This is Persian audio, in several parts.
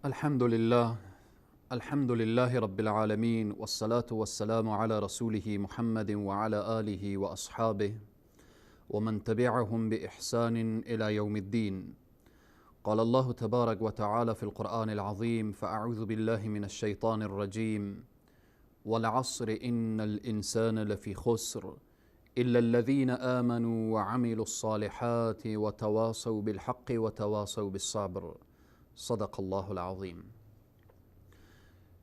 الحمد لله، الحمد لله رب العالمين، والصلاة والسلام على رسوله محمد وعلى آله وأصحابه ومن تبعهم بإحسان إلى يوم الدين. قال الله تبارك وتعالى في القرآن العظيم: فأعوذ بالله من الشيطان الرجيم، والعصر إن الإنسان لفي خسر إلا الذين آمنوا وعملوا الصالحات وتواصوا بالحق وتواصوا بالصبر. صدق الله العظیم.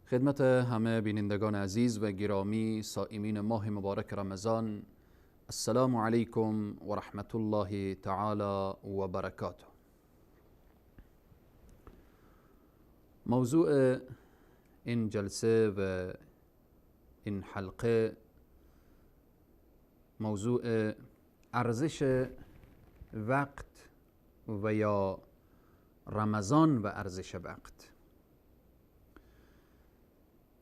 خدمت همه بینندگان عزیز و گرامی، صائمین ماه مبارک رمضان، السلام علیکم و رحمت الله تعالی و برکاته. موضوع این جلسه و این حلقه موضوع ارزش وقت و یا رمضان و ارزش وقت.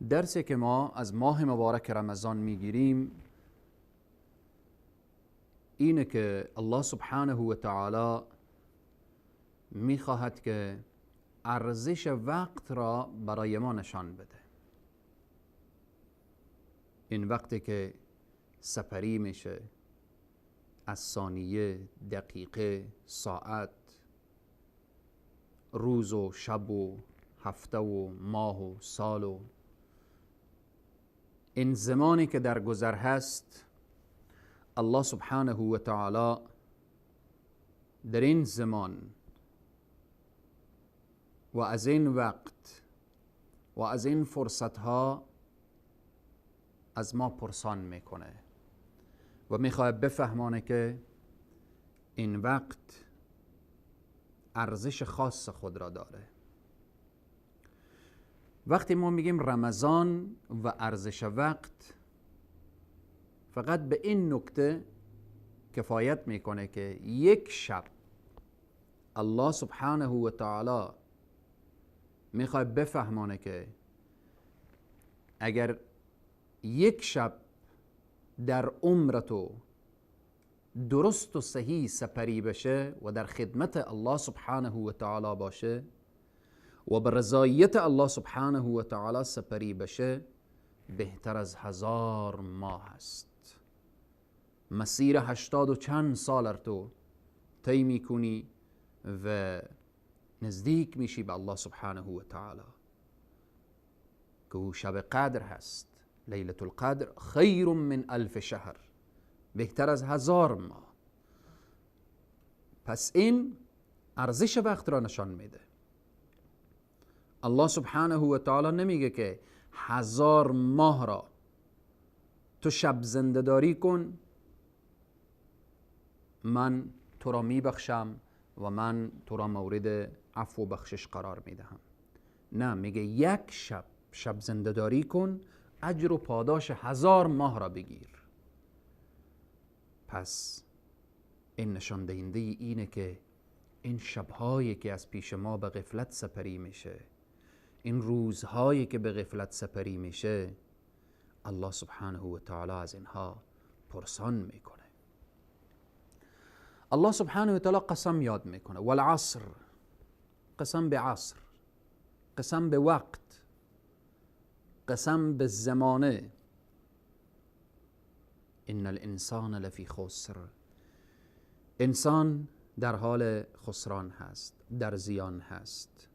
درسی که ما از ماه مبارک رمضان میگیریم اینه که الله سبحانه و تعالی میخواهد که ارزش وقت را برای ما نشان بده. این وقتی که سپری میشه از ثانیه، دقیقه، ساعت، روز و شب و هفته و ماه و سال و این زمانی که در گذر هست، الله سبحانه و تعالی در این زمان و از این وقت و از این فرصتها از ما پرسان میکنه و میخواد بفهمانه که این وقت ارزش خاص خود را داره. وقتی ما میگیم رمضان و ارزش وقت، فقط به این نکته کفایت میکنه که یک شب الله سبحانه و تعالی میخواد بفهمانه که اگر یک شب در عمر تو درست و صحیح سپری بشه و در خدمت الله سبحانه و تعالی باشه و به رضایت الله سبحانه و تعالی سپری بشه، بهتر از 1000 ماه است. مسیر 80 و چند سال تو طی میکنی و نزدیک میشی به الله سبحانه و تعالی که او شب قدر هست. لیلة القدر خیر من 1000 شهر، بهتر از 1000 ماه. پس این ارزش وقت را نشان میده. الله سبحانه و تعالی نمیگه که 1000 ماه را تو شب زنده داری کن، من تو را میبخشم و من تو را مورد عفو و بخشش قرار میدهم. نه، میگه یک شب شب زنده داری کن، اجر و پاداش 1000 ماه را بگیر. پس این نشان دهنده اینه که این شبهایی که از پیش ما به غفلت سپری میشه، این روزهایی که به غفلت سپری میشه، الله سبحانه و تعالی از اینها پرسان میکنه. الله سبحانه و تعالی قسم یاد میکنه، والعصر، قسم به عصر، قسم به وقت، قسم به زمانه. ان الانسان لفی خسر، انسان در حال خسران هست، در زیان هست.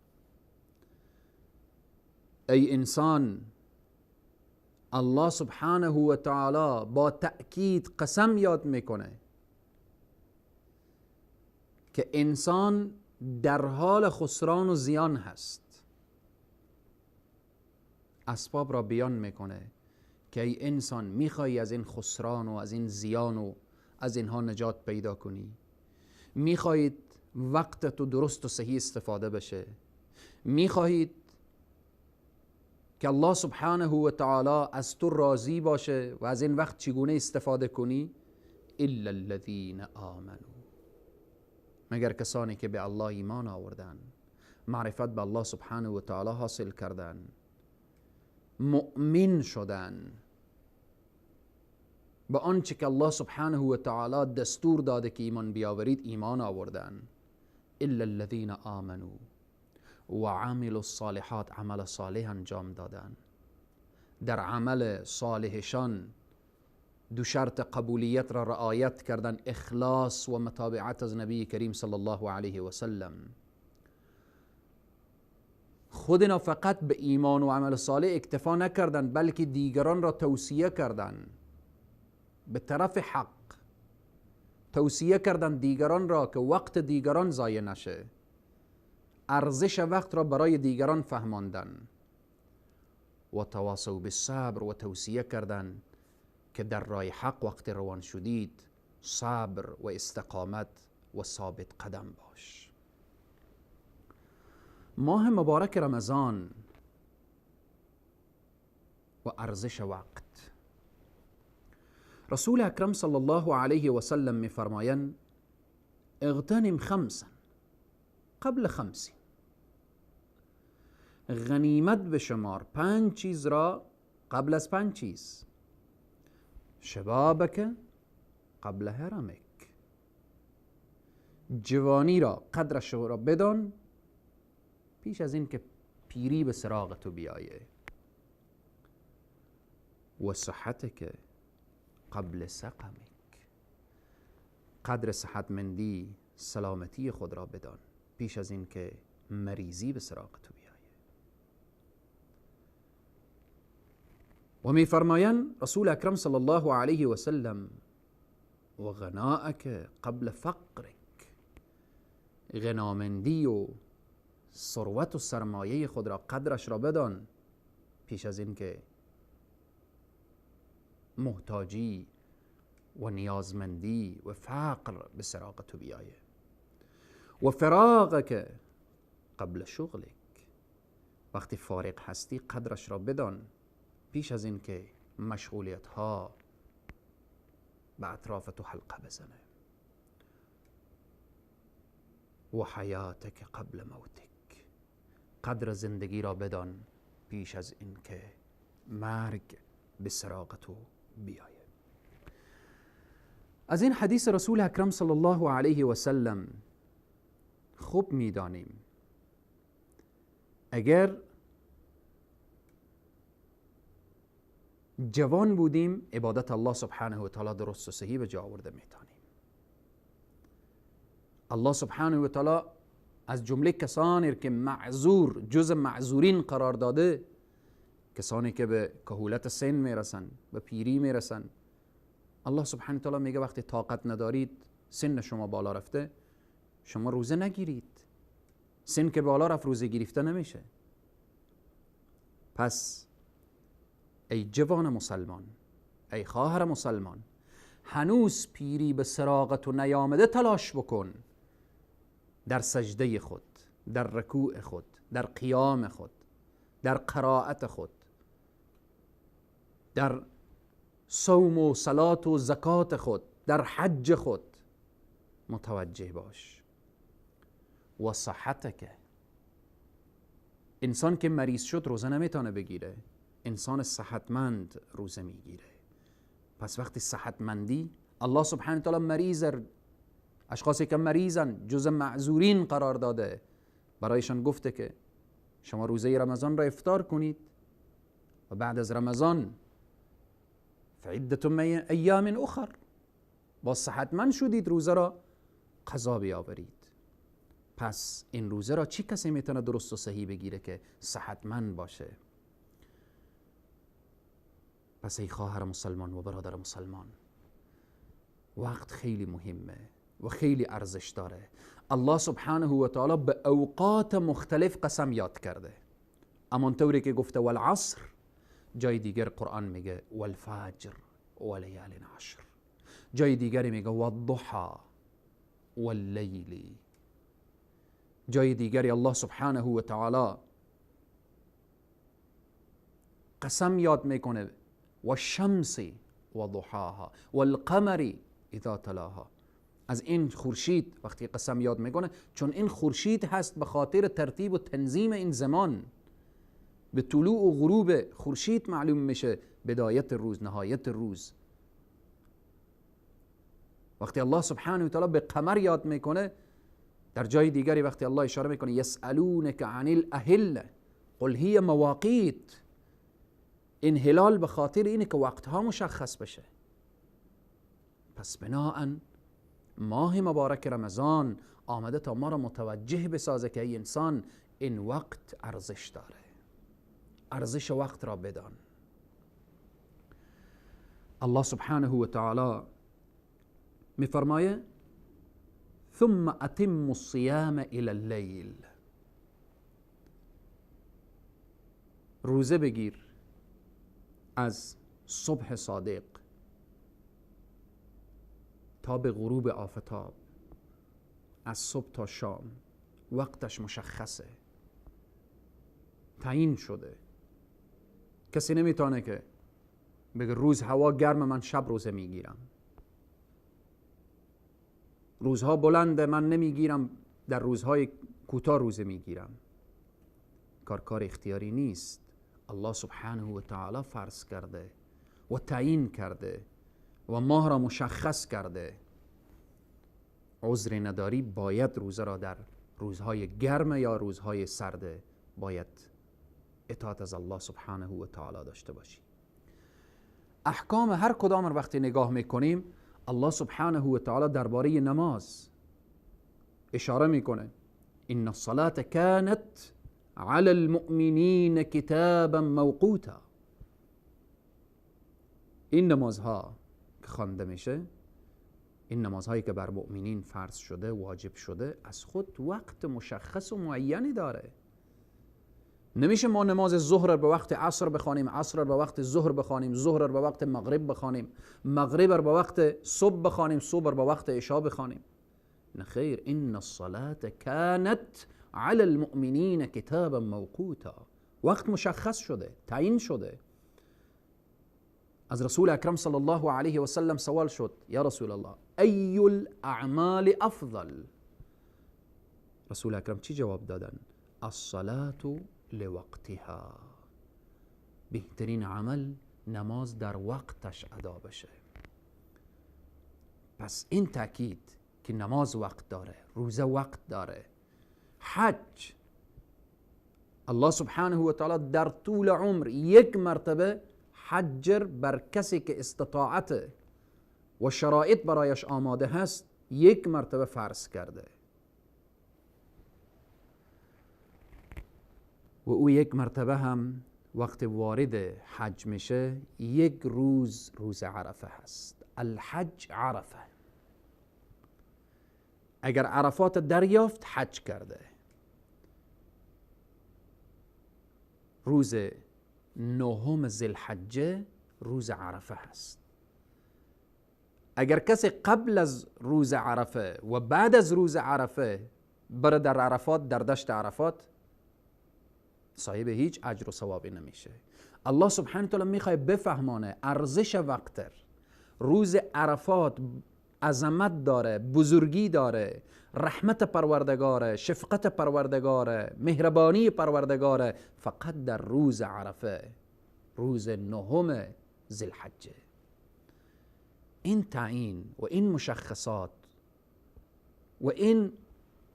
ای انسان، الله سبحانه و تعالی با تأکید قسم یاد میکنه که انسان در حال خسران و زیان هست. اسباب را بیان میکنه که ای انسان میخوای از این خسران و از این زیان و از اینها نجات پیدا کنی، میخواهید وقت تو درست و صحیح استفاده بشه، میخواهید که الله سبحانه و تعالی از تو راضی باشه و از این وقت چگونه استفاده کنی؟ الا الذین آمنوا، مگر کسانی که به الله ایمان آوردن، معرفت به الله سبحانه و تعالی حاصل کردن، مؤمن شدن به آنچه که الله سبحانه و تعالی دستور داده که ایمان بیاورید، ایمان آوردن. الا الذین آمنوا و عملوا الصالحات، عمل صالح انجام دادن. در عمل صالحشان دو شرط قبولیت را رعایت کردن، اخلاص و متابعت از نبی کریم صلی الله علیه و سلم. خودنا فقط به ایمان و عمل صالح اکتفا نکردن، بلکه دیگران را توصیه کردن به طرف حق، توصیه کردن دیگران را که وقت دیگران ضایع نشه، ارزش وقت را برای دیگران فهماندن. و تواصوا بالصبر، و توصیه کردن که در راه حق وقت روان شدید صبر و استقامت و ثابت قدم باش. ماه مبارک رمضان و ارزش وقت. رسول اکرم صلی الله علیه و سلم میفرمایند اغتنم خمسا قبل خمس، غنیمت بشمار 5 چیز را قبل از 5 چیز. شبابک قبل هرمک، جوانی را قدرش را بدان پیش از این که پیری به سراغ تو بیایه. و صحتک قبل سقمک، قدر صحتمندی سلامتی خود را بدان پیش از این که مریضی به سراغ تو بیایه. و می فرمایند رسول اکرم صلی الله علیه و سلم و غناءک قبل فقرک، غنامندی و ثروت و سرمایه خود را قدرش را بدان پیش از این که محتاجی و نیازمندی و فقر به سراغ تو بیایه. و فراغک قبل شغلک، وقتی فارغ هستی قدرش را بدان پیش از این که مشغولیت ها به اطراف تو حلقه بزنه. و حیاتک قبل موتک، قدر زندگی را بدان پیش از این که مرگ به سراغ تو بیایه. از این حدیث رسول اکرم صلی الله علیه و سلم خوب میدانیم اگر جوان بودیم عبادت الله سبحانه و تعالی درست و صحیح به جا آورده میتونیم. الله سبحانه و تعالی از جمله کسانی که معذور، جز معذورین قرار داده، کسانی که به کهولت سن میرسن، به پیری میرسن، الله سبحانه و تعالی میگه وقتی طاقت ندارید، سن شما بالا رفته، شما روزه نگیرید. سن که بالا رفت روزه گرفته نمیشه. پس ای جوان مسلمان، ای خواهر مسلمان، هنوز پیری به سراغ تو نیامده تلاش بکن در سجده خود، در رکوع خود، در قیام خود، در قرائت خود، در صوم و صلات و زکات خود، در حج خود متوجه باش. و صحتک، انسان که مریض شد روزه نمیتونه بگیره، انسان صحتمند روزه میگیره. پس وقتی صحتمندی، الله سبحانه وتعالی مریض، اشخاصی که مریضن جز معذورین قرار داده، برایشان گفته که شما روزه رمضان را افطار کنید و بعد از رمضان فعدة من ایام اخر، با صحتمند شدید روزه را قضا بیاورید. پس این روزه را چی کسی میتونه درست و صحیح بگیره که صحتمند باشه؟ پس ای خواهر مسلمان و برادر مسلمان، وقت خیلی مهمه و خیلی ارزش داره. الله سبحانه و تعالی به اوقات مختلف قسم یاد کرده، اما طوری که گفته والعصر، جای دیگر قرآن میگه والفجر ولیال عشر، جای دیگری میگه والضحى واللیل، جای دیگری الله سبحانه و تعالی قسم یاد میکنه والشمس وضحاها والقمر اذا تلاها. از این خورشید وقتی قسم یاد میکنه، چون این خورشید هست به خاطر ترتیب و تنظیم این زمان، به طلوع و غروب خورشید معلوم میشه بدایت روز، نهایت روز. وقتی الله سبحانه و تعالی به قمر یاد میکنه، در جای دیگری وقتی الله اشاره میکنه یسألونک عن الاهله قل هی مواقیت، این هلال به خاطر اینه که وقتها مشخص بشه. پس بناءً ماه مبارک رمضان آمده تا ما را متوجه بسازه که ای انسان این وقت ارزش داره، ارزش وقت را بدان. الله سبحانه و تعالی میفرمایه ثم اتم الصيام الى اللیل، روزه بگیر از صبح صادق تا به غروب آفتاب، از صبح تا شام، وقتش مشخصه، تعیین شده. کسی نمیتونه که بگه روز هوا گرم من شب روزه میگیرم، روزها بلنده من نمیگیرم، در روزهای کوتاه روزه میگیرم. کار اختیاری نیست. الله سبحانه و تعالی فرض کرده و تعیین کرده و ماه را مشخص کرده. عذر نداری، باید روزه را در روزهای گرم یا روزهای سرد باید اطاعت از الله سبحانه و تعالی داشته باشی. احکام هر کدام را وقتی نگاه میکنیم، الله سبحانه و تعالی درباره نماز اشاره میکنه ان الصلاة كانت على المؤمنین کتابا موقوتا. این نمازها که خوانده میشه، این نمازهایی که بر مؤمنین فرض شده، واجب شده، از خود وقت مشخص و معینی داره. نمیشه ما نماز ظهر به وقت عصر بخوانیم، عصر به وقت ظهر بخوانیم، ظهر به وقت مغرب بخوانیم، مغرب به وقت صبح بخوانیم، صبح به وقت عشاء بخوانیم. نه خیر، ان الصلاة كانت على المؤمنین کتابا موقوتا. وقت مشخص شده، تعیین شده. از رسول اکرم صلی الله علیه و سلم سوال شد یا رسول الله ای الاعمال افضل؟ رسول اکرم چی جواب دادن؟ الصلاة لوقتها. بهترین عمل نماز در وقتش ادا بشه. پس این تاکید که نماز وقت داره، روزه وقت داره، حج الله سبحانه و تعالی در طول عمر یک مرتبه حج بر کسی که استطاعت و شرایط برایش آماده هست یک مرتبه فرض کرده و او یک مرتبه هم وقت وارد حج میشه یک روز، روز عرفه هست. الحج عرفه. اگر عرفات دریافت حج کرده. روز نهم ذوالحجه روز عرفه هست. اگر کسی قبل از روز عرفه و بعد از روز عرفه بره در عرفات، در دشت عرفات، صاحب هیچ اجر و ثوابی نمیشه. الله سبحانه وتعالی میخواد بفهمانه ارزش وقت. روز عرفات عظمت داره، بزرگی داره، رحمت پروردگاره، شفقت پروردگاره، مهربانی پروردگاره، فقط در روز عرفه، روز نهم ذوالحجه. این تعیین و این مشخصات و این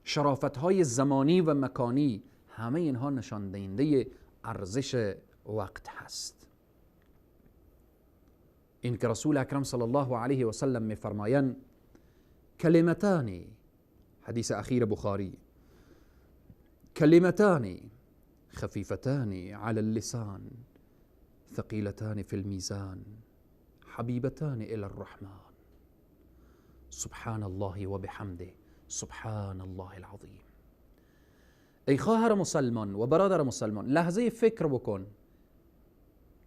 شرافت‌های زمانی و مکانی، همه اینها نشان دهنده ارزش وقت هست. این که رسول اکرم صلی الله علیه و سلم میفرمایند کلمتان، حدیث اخیر بخاری، کلمتان خفیفتان علی اللسان ثقیلتان فی الميزان حبیبتان الی الرحمن سبحان الله و بحمده سبحان الله العظیم. ای خواهر مسلمان و برادر مسلمان، لحظه فکر بکن،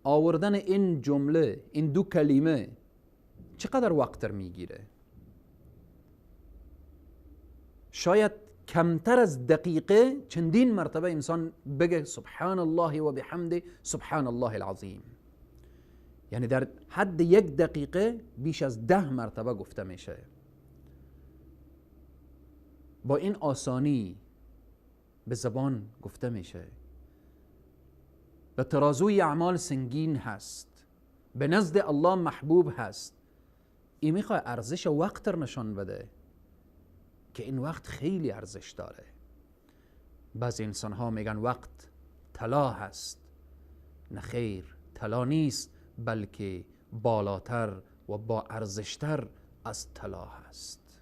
آوردن این جمله، این دو کلمه چقدر وقت میگیره؟ شاید کمتر از دقیقه چندین مرتبه انسان بگه سبحان الله و بحمده سبحان الله العظیم. یعنی در حد یک دقیقه بیش از 10 مرتبه گفته میشه. با این آسانی به زبان گفته میشه. به ترازوی اعمال سنگین هست، به نزد الله محبوب هست. این میخواد ارزش وقت رو نشان بده که این وقت خیلی ارزش داره. بعضی انسان ها میگن وقت طلا هست. نه خیر، طلا نیست، بلکه بالاتر و با ارزشتر از طلا هست.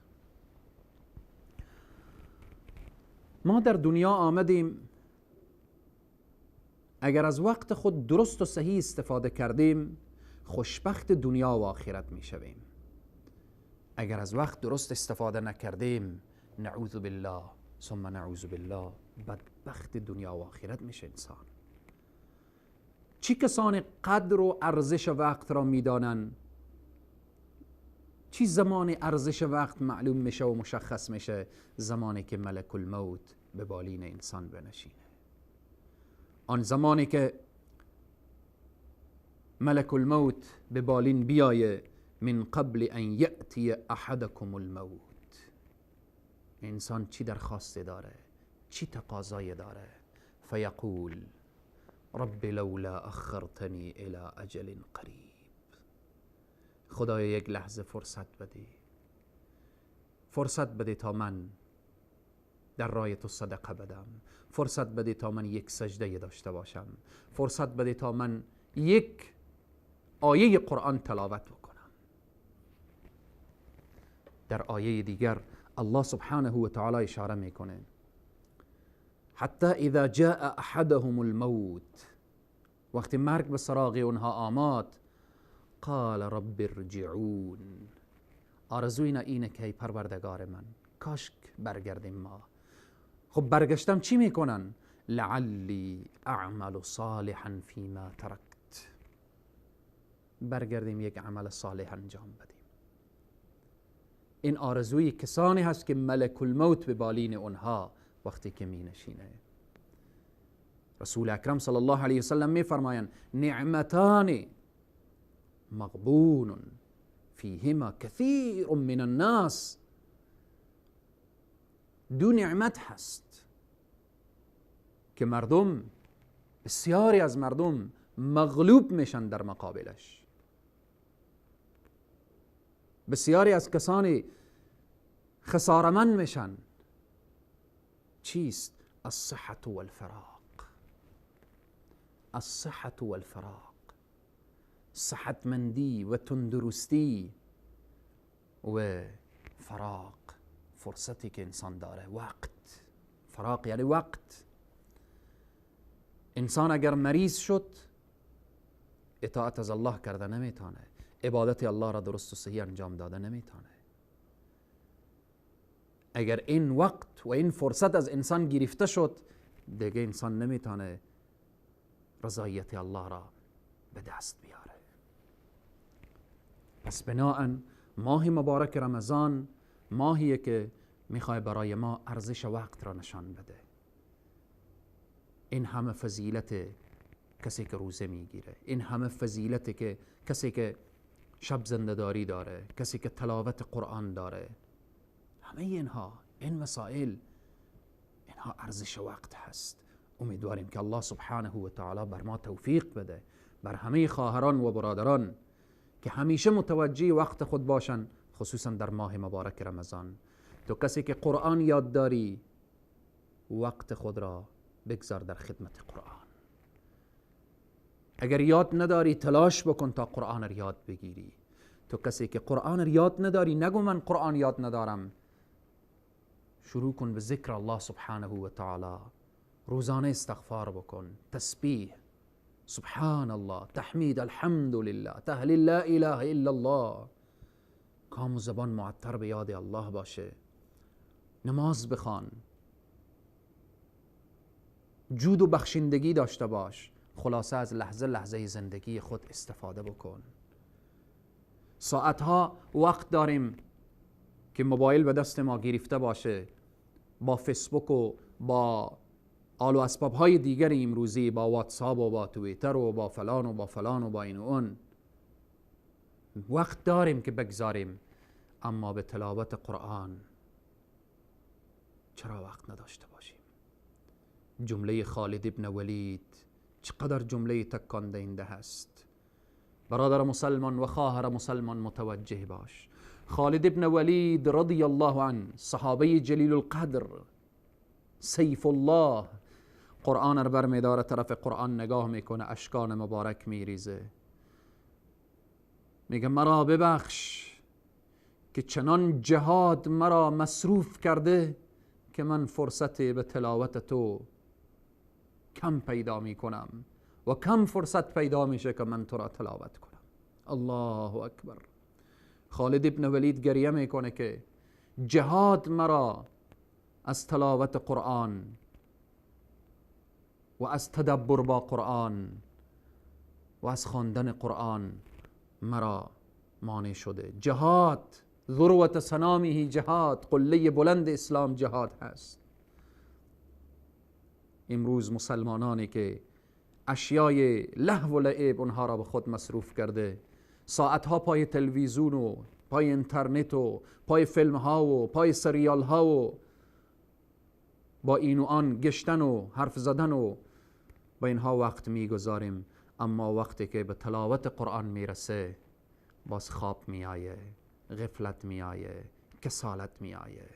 ما در دنیا آمدیم، اگر از وقت خود درست و صحیح استفاده کردیم خوشبخت دنیا و آخرت میشویم. اگر از وقت درست استفاده نکردیم، نعوذ بالله ثم نعوذ بالله، بدبخت دنیا و آخرت میشه انسان. چی کسان قدر و ارزش وقت را میدانن؟ چی زمان ارزش وقت معلوم میشه و مشخص میشه؟ زمانی که ملک الموت به بالین انسان بنشینه. آن زمانی که ملک الموت به بالین بیایه، من قبل ان یأتی احدکم الموت، انسان چی درخواست داره؟ چی تقاضای داره؟ فیقول رب لولا اخرتنی الى اجل قریب. خدایا یک لحظه فرصت بده، فرصت بده تا من در راه تو صدقه بدم، فرصت بده تا من یک سجده داشته باشم، فرصت بده تا من یک آیه قرآن تلاوت بکنم. در آیه دیگر الله سبحانه و تعالی اشاره میکنه حتی اذا جاء احدهم الموت، وقتی مرگ به سراغ اونها آمد، قال رب ارجعون، آرزوی اینه که ای پروردگار من کاش برگردیم ما. خب برگشتم چی میکنن؟ لعلی اعمل صالحا فیما ترکت، برگردیم یک عمل صالح انجام بدیم. این آرزوی کسانی هست که ملک الموت به بالین اونها وقتی که می نشینه. رسول اکرم صلی الله علیه وسلم می فرمایند نعمتان مغبون فیهما کثیر من الناس، دو نعمت هست که مردم، بسیاری از مردم مغلوب میشن در مقابلش. بسیاری از کسانی خسارمند میشن. چیست؟ الصحة والفراغ. الصحة والفراغ، صحتمندی و تندرستی و فراغ، فرصتی که انسان داره، وقت. فراغ یعنی وقت. انسان اگر مریض شد اطاعت از الله کرده نمیتونه، عبادت الله را درست و صحیح انجام داده نمیتونه. اگر این وقت و این فرصت از انسان گرفته شد، دیگه انسان نمیتونه رضایت الله را به دست بیاره. پس بناهن ماه مبارک رمضان ماهیه که میخوای برای ما ارزش وقت را نشان بده. این همه فضیلت کسی که روزه میگیره، این همه فضیلت که کسی که شب زنده‌داری داره، کسی که تلاوت قرآن داره، همه اینها، این مسائل، اینها ارزش وقت هست. امیدواریم که الله سبحانه و تعالی بر ما توفیق بده، بر همه خواهران و برادران که همیشه متوجه وقت خود باشن، خصوصا در ماه مبارک رمضان. تو کسی که قرآن یاد داری، وقت خود را بگذار در خدمت قرآن. اگر یاد نداری تلاش بکن تا قرآن را یاد بگیری. تو کسی که قرآن را یاد نداری، نگو من قرآن یاد ندارم، شروع کن به ذکر الله سبحانه و تعالی، روزانه استغفار بکن، تسبیح، سبحان الله، تحمید، الحمدلله، تهلیل لا اله الا الله، کام و زبان معطر به یاد الله باشه، نماز بخوان، جود و بخشندگی داشته باش. خلاصه از لحظه لحظه زندگی خود استفاده بکن. ساعتها وقت داریم که موبایل به دست ما گرفته باشه، با فیسبوک و با آل و اسباب های دیگر امروزی، با واتساپ و با توییتر و با فلان و با فلان و با این و اون، وقت داریم که بگذاریم، اما به تلاوت قرآن چرا وقت نداشته باشیم؟ جمله خالد ابن ولید چقدر جمله تکان دهنده هست. برادر مسلمان و خواهر مسلمان متوجه باش، خالد ابن ولید رضی الله عنه، صحابه جلیل القدر، سیف الله، قرآن رو برمیداره، طرف قرآن نگاه میکنه، اشکان مبارک میریزه، میگه مرا ببخش که چنان جهاد مرا مصروف کرده که من فرصت به تلاوت تو کم پیدا میکنم و کم فرصت پیدا میشه که من تو را تلاوت کنم. الله اکبر. خالد ابن ولید گریه میکنه که جهاد مرا از تلاوت قرآن و از تدبر با قرآن و از خواندن قرآن مرا مانع شده. جهاد ذروة سنامه، جهاد قله بلند اسلام جهاد هست. امروز مسلمانانی که اشیای لهو و لعب اونها را به خود مصروف کرده، ساعتها پای تلویزیون و پای اینترنت و پای فیلم ها و پای سریال ها و با این و آن گشتن و حرف زدن و با اینها وقت میگذاریم، اما وقتی که به تلاوت قرآن میرسه باز خواب میآیه، غفلت میآیه، کسالت میآیه.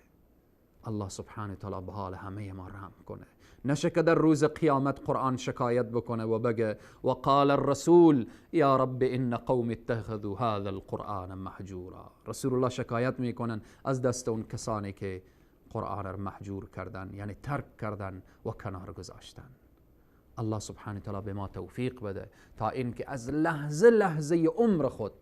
الله سبحانه تعالی به حال همه ما رحم کنه. نشه که در روز قیامت قرآن شکایت بکنه و بگه و قال الرسول یا رب ان قوم اتخذوا هذا القرآن محجورا. رسول الله شکایت میکنن از دست اون کسانی که قرآن را محجور کردن، یعنی ترک کردن و کنار گذاشتن. الله سبحانه تعالی به ما توفیق بده تا اینکه از لحظه لحظه عمر خود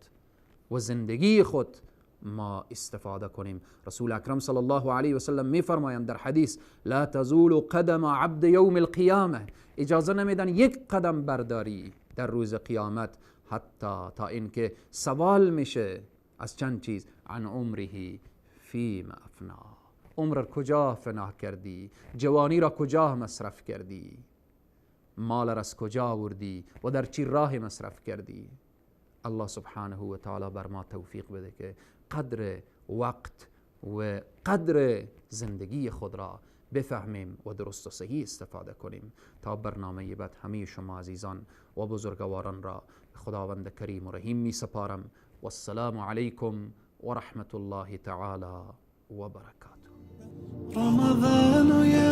و زندگی خود ما استفاده کنیم. رسول اکرم صلی الله علیه و سلم میفرمایند در حدیث لا تزول قدم عبد یوم القیامه، اجازه نمیدن یک قدم برداری در روز قیامت حتی تا اینکه سوال میشه از چند چیز، عن عمره فیما افنا، عمر کجا فنا کردی، جوانی را کجا مصرف کردی، مال را از کجا آوردی و در چی راه مصرف کردی. الله سبحانه و تعالی بر ما توفیق بده که قدر وقت و قدر زندگی خود را بفهمیم و درست و صحیح استفاده کنیم. تا برنامه بعد همه شما عزیزان و بزرگواران را خداوند کریم و رحیم می سپارم. و السلام علیکم و رحمت الله تعالی و برکاته. رمضان.